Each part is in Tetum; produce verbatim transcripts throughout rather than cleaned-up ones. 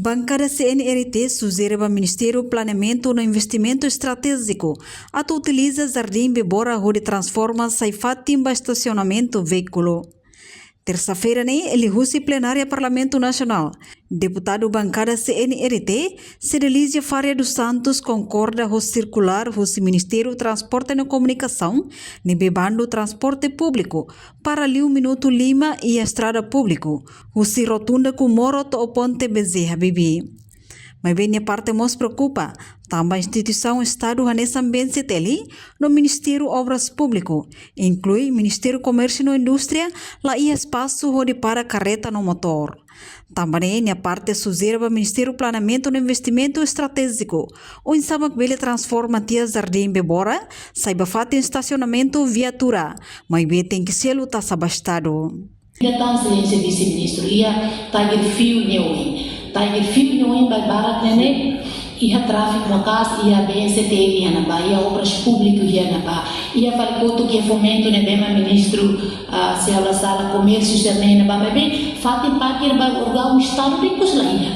Bankada C N R T sujere ba Ministériu Planeamentu no Investimentu Estratéjiku atu utiliza Jardín Bebora hodi transforma sai fatin ba estasionamentu veíkulu. Tersa-feira ne'e, liuhusi plenária Parlamentu Nasionál, deputadu bankada C N R T, Cedelizia Faria dos Santos, konkorda ho sirkulár husi Ministériu Transporte no Komunikasaun, ne'ebé bandu transporte públiku para liu minutu lima iha estrada públiku, husi rotunda Comoro to'o ponte B J Habibie. Maibé nia parte mós preokupa, tanba instituisaun Estadu hanesan B N C T L no Ministériu Obras Públiku, inklui Ministériu Komérsiu no Indústria, la iha espasu hodi para karreta no motór. Tanba ne'e nia parte sujere ba Ministériu Planeamentu no Investimentu Estratéjiku, oinsá mak bele transforma tiha Jardín Bebora sai ba fatin estasionamentu viatura, maibé tenke selu taxa ba Estadu. Ida tan, Exelénsia Vise-Ministru, iha Tiger Field nia oin. Tiger Field nia oin barak ne'e, iha tráfiku maka'as, iha B N C T L iha ne'ebá, iha Obras Públiku iha ne'ebá, iha fali kotuk iha Fomentu ne'ebé mak Ministru, ah, se ha'u la sala, Komérsiu sira-ne'e iha ne'ebá, maibé fatin parkir ba órgaun Estadu de'it mós la iha.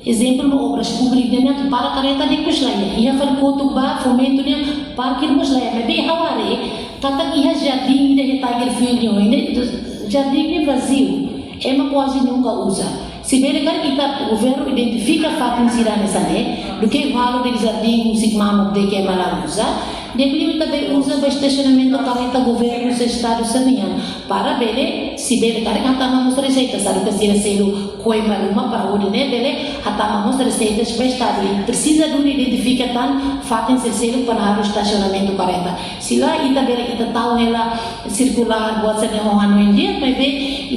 Ezemplu, ba Obras Públiku ne'e atu para karreta de'it mós la iha. Iha fali kotuk ba Fomentu ne'e parkir mós la iha. Maibé ha'u haree katak iha jardín ida iha Tiger Field nia oin ne'e, jardín ne'e vaziu. Ema kuaze nunka uza. Se bele karik ita governu identifika fatin sira hanesan ne'e, duké halo de'it jardín husik mamuk de'it ke ema la uza, di'ak liu ita bele uza ba estasionamentu karreta governu se Estadu sira-nian. Para bele, se bele karik hatama mós reseita, saida ke sira selu koi mai ruma para hodi ne'e bele hatama mós reseita ba Estadu. Presiza duni identifika tan fatin sira selu para halo estasionamentu karreta. Se lae, ita bele ita tau hela sirkulár buat sira-ne'e ho hanoin di'ak, maibé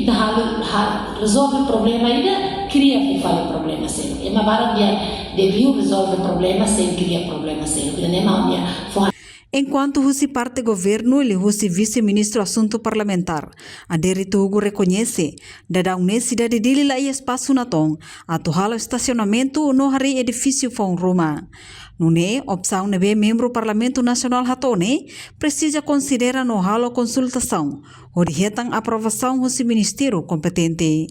ita halo, ha-, rezolve problema ida, kria fali problema seluk. Ema barak dehan, di'ak liu rezolve problema, sei kria problema seluk. Ida-ne'e mak ha'u-nia fó. Enkuantu husi parte governu, liuhusi Vise-Ministru Asuntu Parlamentár, Adérito Hugo, rekoñese, daudaun ne'e sidade Dili la iha espasu natoon atu halo estasionamentu no harii edifísiu foun ruma. Nune'e, opsaun ne'ebé membru Parlamentu Nasionál hato'o ne'e, presiza konsidera no halo konsultasaun hodi hetan aprovasaun husi ministériu kompetente.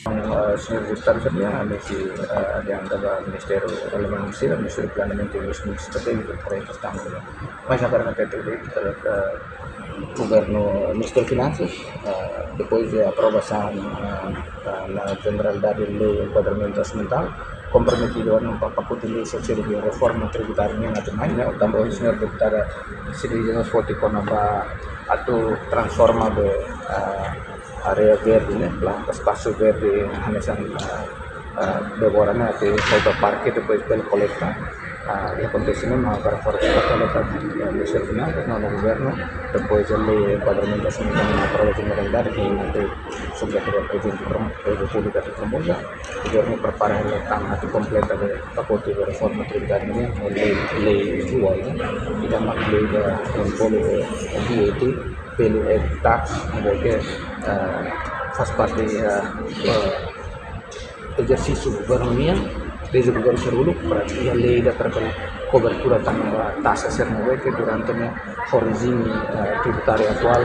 Eh, señór deputadu sira-nian, ami sei, eh, adianta ba ministériu relevante sira, Ministériu Planeamentu no Investimentu Estratéjiku, para esta kestaun. Mas agora na P T V, eh, governu, Ministériu Finansas, eh, depois de aprovasaun, eh, eh, na Jeneralidade Lei Enkuadramentu Orsamentál, komprometidu ona pa-, pakote lei sosiál de reforma tributária nian atu mai, ne'e, tanba ohin señór deputada Cedelizia foti kona-ba atu transforma be, eh, área verde ne'e, planta espasu verde hanesan, eh, eh, Bebora ne'e atu sai ba parke, depois bele koleta. Ah, i akontese ne'e mak agora foin koleta, eh, Ministériu Finansas, no, no governu, depois Lei Enkuadramentu Orsamentál, no aprovasaun Jeneralidade, ke atu submete ba Prezidente Repúblika atu promulga. Governu prepara hela tan atu kompleta be pakote be reforma tributária ne'e, lei, lei rua ne'e. Ida mak lei da kontrolu, eh, V A T, pelu, eh, tax, ne'ebé ke, eh, faz parte, eh, eh, ezersísiu governu nian, dezde governu sira uluk, para iha lei ida para bele kobertura tan ba taxa sira ne'ebé ke durante ne'e ho rejime, eh, tributáriu atuál,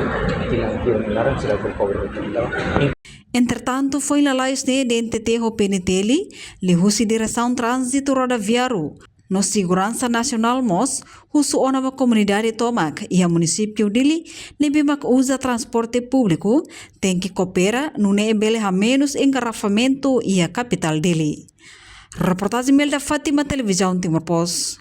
tinan hira nia laran seidauk bele kobertura tan. Entretantu, foin lalais ne'e D N T T ho P N T L, liuhusi Diresaun Tránzitu Rodoviáriu no Seguransa Nasionál mós husu ona ba komunidade tomak iha munisípiu Dili ne'ebé mak uza transporte públiku, tenke koopera nune'e bele hamenus engarrafamentu iha kapitál Dili. Reportajen Melda Fátima, Televizaun Timor Post.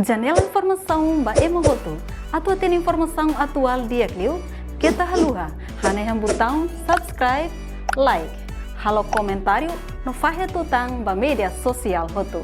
Janela informasaun ba ema hotu. Atu hatene informasaun atuál di'ak liu, keta haluha hanehan butaun subscribe, like, halo komentáriu no fahe tutan ba média sosiál hotu.